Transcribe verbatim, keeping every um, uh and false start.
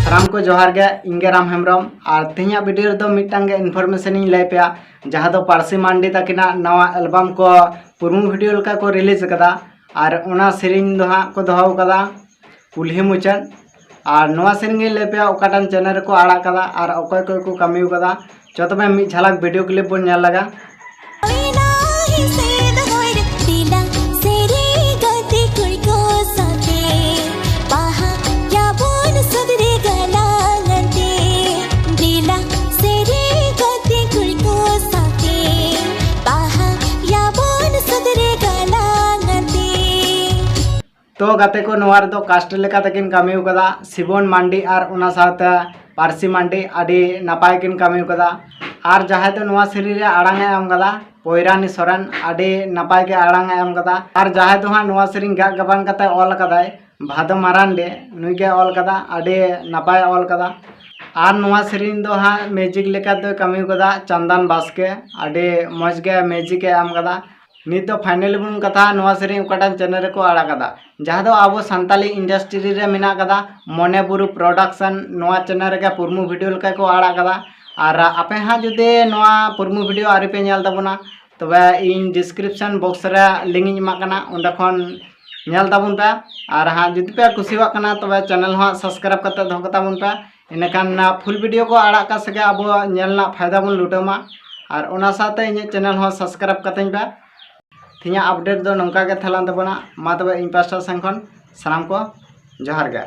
ᱥᱟᱱᱟᱢ ᱠᱚ ᱡᱚᱦᱟᱨ ᱜᱮ, ᱤᱧ ᱜᱮ ᱨᱟᱢ ᱦᱮᱢᱵᱨᱚᱢ᱾ ᱟᱨ ᱛᱮᱦᱮᱧᱟᱜ ᱵᱷᱤᱰᱤᱭᱳ ᱨᱮᱫᱚ ᱢᱤᱫᱴᱟᱝ ᱜᱮ ᱤᱱᱯᱷᱚᱨᱢᱮᱥᱚᱱ ᱤᱧ ᱞᱟᱹᱭ ᱯᱮᱭᱟ, ᱡᱟᱦᱟᱸ ᱫᱚ ᱯᱟᱹᱨᱥᱤ ᱢᱟᱱᱰᱤ ᱛᱟᱹᱠᱤᱱᱟᱜ ᱱᱟᱣᱟ ᱮᱞᱵᱟᱢ ᱠᱚ ᱯᱨᱳᱢᱳ ᱵᱷᱤᱰᱤᱭᱳ ᱞᱮᱠᱟ ᱠᱚ ᱨᱤᱞᱤᱡᱽ ᱟᱠᱟᱫᱟ᱾ ᱟᱨ ᱚᱱᱟ ᱥᱮᱨᱮᱧ ᱫᱚ ᱦᱟᱸᱜ ᱠᱚ ᱫᱚᱦᱚ ᱟᱠᱟᱫᱟ ᱠᱩᱞᱦᱤ ᱢᱩᱪᱟᱹᱫ᱾ ᱟᱨ ᱱᱚᱣᱟ ᱥᱮᱨᱮᱧ ᱜᱮ ᱞᱟᱹᱭ ᱯᱮᱭᱟ ᱚᱠᱟᱴᱟᱝ ᱪᱮᱱᱮᱞ ᱨᱮᱠᱚ ᱟᱲᱟᱜ ᱠᱟᱫᱟ ᱟᱨ ᱚᱠᱚᱭ ᱚᱠᱚᱭ ᱠᱚ ᱠᱟᱹᱢᱤ ᱟᱠᱟᱫᱟ᱾ ᱪᱚ ᱛᱚᱵᱮ ᱢᱤᱫ ᱡᱷᱟᱞᱟᱠ ᱵᱷᱤᱰᱤᱭᱳ ᱠᱞᱤᱯ ᱵᱚᱱ ᱧᱮᱞ ᱞᱮᱜᱟ᱾ ᱦᱩᱭᱱᱟ ᱦᱤᱥᱤᱫ ᱦᱚᱭ ᱨᱮ ᱫᱤᱞᱟ ᱥᱮᱨᱮᱧ ᱜᱟᱛᱮ ᱠᱩᱲᱤ ᱠᱚ ᱥᱟᱶᱛᱮ ᱵᱟᱦᱟ ᱭᱟᱵᱚᱱ ᱥᱩᱫ ᱨᱮ ᱜᱟᱞᱟᱝ ᱟᱛᱮ᱾ ᱫᱤᱞᱟ ᱥᱮᱨᱮᱧ ᱜᱟᱛᱮ ᱠᱩᱲᱤ ᱠᱚ ᱥᱟᱶᱛᱮ ᱵᱟᱦᱟ ᱭᱟᱵᱚᱱ ᱥᱩᱫ ᱨᱮ ᱜᱟᱞᱟᱝ ᱟᱛᱮ᱾ ᱛᱚ ᱜᱟᱛᱮ ᱠᱚ, ᱱᱚᱣᱟ ᱨᱮᱫᱚ ᱠᱟᱥᱴ ᱞᱮᱠᱟ ᱛᱮᱠᱤᱱ ᱠᱟᱹᱢᱤ ᱟᱠᱟᱫᱟ ᱥᱤᱵᱚᱱ ᱢᱟᱱᱰᱤ ᱟᱨ ᱚᱱᱟ ᱥᱟᱶᱛᱮ ᱯᱟᱹᱨᱥᱤ ᱢᱟᱱᱰᱤ, ᱟᱹᱰᱤ ᱱᱟᱯᱟᱭ ᱠᱤᱱ ᱠᱟᱹᱢᱤ ᱟᱠᱟᱫᱟ᱾ ᱟᱨ ᱡᱟᱦᱟᱸᱭ ᱫᱚ ᱱᱚᱣᱟ ᱥᱮᱨᱮᱧ ᱨᱮ ᱟᱲᱟᱝ ᱮ ᱮᱢ ᱟᱠᱟᱫᱟ ᱯᱚᱭᱨᱟᱱᱤ ᱥᱚᱨᱮᱱ, ᱟᱹᱰᱤ ᱱᱟᱯᱟᱭ ᱜᱮ ᱟᱲᱟᱝ ᱮ ᱮᱢ ᱟᱠᱟᱫᱟ᱾ ᱟᱨ ᱡᱟᱦᱟᱸᱭ ᱫᱚ ᱦᱟᱸᱜ ᱱᱚᱣᱟ ᱥᱮᱨᱮᱧ ᱜᱟᱜ ᱜᱟᱵᱟᱱ ᱠᱟᱛᱮ ᱚᱞ ᱟᱠᱟᱫᱟᱭ ᱵᱷᱟᱫᱚ ᱢᱟᱨᱟᱱᱰᱤ, ᱱᱩᱭ ᱜᱮ ᱚᱞ ᱟᱠᱟᱫᱟ, ᱟᱹᱰᱤ ᱱᱟᱯᱟᱭ ᱚᱞ ᱟᱠᱟᱫᱟ᱾ ᱟᱨ ᱱᱚᱣᱟ ᱥᱮᱨᱮᱧ ᱫᱚ ᱦᱟᱸᱜ ᱢᱤᱭᱩᱡᱤᱠ ᱞᱮᱠᱟ ᱫᱚᱭ ᱠᱟᱹᱢᱤ ᱟᱠᱟᱫᱟ ᱪᱟᱱᱫᱟᱱ ᱵᱟᱥᱠᱮ, ᱟᱹᱰᱤ ᱢᱚᱡᱽ ᱜᱮ ᱢᱤᱭᱩᱡᱤᱠ ᱮ ᱮᱢ ᱟᱠᱟᱫᱟ᱾ ᱱᱤᱛ ᱫᱚ ᱯᱷᱟᱭᱱᱟᱞᱤ ᱵᱚᱱ ᱠᱟᱛᱷᱟᱜᱼᱟ ᱱᱚᱣᱟ ᱥᱮᱨᱮᱧ ᱚᱠᱟᱴᱟᱜ ᱪᱮᱱᱮᱞ ᱨᱮᱠᱚ ᱟᱲᱟᱜ ᱠᱟᱫᱟ, ᱡᱟᱦᱟᱸ ᱫᱚ ᱟᱵᱚ ᱥᱟᱱᱛᱟᱞᱤ ᱤᱱᱰᱟᱥᱴᱨᱤ ᱨᱮ ᱢᱮᱱᱟᱜ ᱠᱟᱫᱟ ᱢᱚᱱᱮ ᱵᱩᱨᱩ ᱯᱨᱚᱰᱟᱠᱥᱚᱱ, ᱱᱚᱣᱟ ᱪᱮᱱᱮᱞ ᱨᱮᱜᱮ ᱯᱩᱨᱢᱩ ᱵᱷᱤᱰᱤᱭᱳ ᱞᱮᱠᱟ ᱠᱚ ᱟᱲᱟᱜ ᱠᱟᱫᱟ᱾ ᱟᱨ ᱟᱯᱮ ᱦᱟᱸᱜ ᱡᱩᱫᱤ ᱱᱚᱣᱟ ᱯᱩᱨᱢᱩ ᱵᱷᱤᱰᱤᱭᱳ ᱟᱹᱣᱨᱤ ᱯᱮ ᱧᱮᱞ ᱛᱟᱵᱚᱱᱟ, ᱛᱚᱵᱮ ᱤᱧ ᱰᱤᱥᱠᱨᱤᱯᱥᱚᱱ ᱵᱚᱠᱥ ᱨᱮ ᱞᱤᱝᱠ ᱤᱧ ᱮᱢᱟᱜ ᱠᱟᱱᱟ, ᱚᱸᱰᱮ ᱠᱷᱚᱱ ᱧᱮᱞ ᱛᱟᱵᱚᱱ ᱯᱮ᱾ ᱟᱨ ᱦᱟᱸᱜ ᱡᱩᱫᱤ ᱯᱮ ᱠᱩᱥᱤᱭᱟᱜ ᱠᱟᱱᱟ ᱛᱚᱵᱮ ᱪᱮᱱᱮᱞ ᱦᱚᱸ ᱥᱟᱵᱥᱠᱨᱟᱭᱤᱵ ᱠᱟᱛᱮ ᱫᱚᱦᱚ ᱠᱟᱛᱟ ᱵᱚᱱ ᱯᱮ, ᱤᱱᱟᱹᱠᱷᱟᱱ ᱯᱷᱩᱞ ᱵᱷᱤᱰᱤᱭᱳ ᱠᱚ ᱟᱲᱟᱜ ᱠᱟᱜ ᱥᱮᱜᱮ ᱟᱵᱚ ᱧᱮᱞ ᱨᱮᱱᱟᱜ ᱯᱷᱟᱭᱫᱟ ᱵᱚᱱ ᱞᱩᱴᱟᱹᱣ ᱢᱟ᱾ ᱟᱨ ᱚᱱᱟ ᱥᱟᱶᱛᱮ ᱤᱧᱟᱹᱜ ᱪᱮᱱᱮᱞ ᱦᱚᱸ ᱥᱟᱵᱥᱠᱨᱟᱭᱤᱵ ᱠᱟᱛᱤᱧ ᱯᱮ᱾ ᱛᱮᱦᱮᱧᱟᱜ ᱟᱯᱰᱮᱴ ᱫᱚ ᱱᱚᱝᱠᱟ ᱜᱮ ᱛᱟᱦᱮᱸ ᱞᱮᱱ ᱛᱟᱵᱚᱱᱟ᱾ ᱢᱟ ᱛᱚᱵᱮ ᱤᱧ ᱯᱟᱥᱴᱟ ᱥᱮᱱ ᱠᱷᱚᱱ ᱥᱟᱱᱟᱢ ᱠᱚ ᱡᱚᱦᱟᱨ ᱜᱮ᱾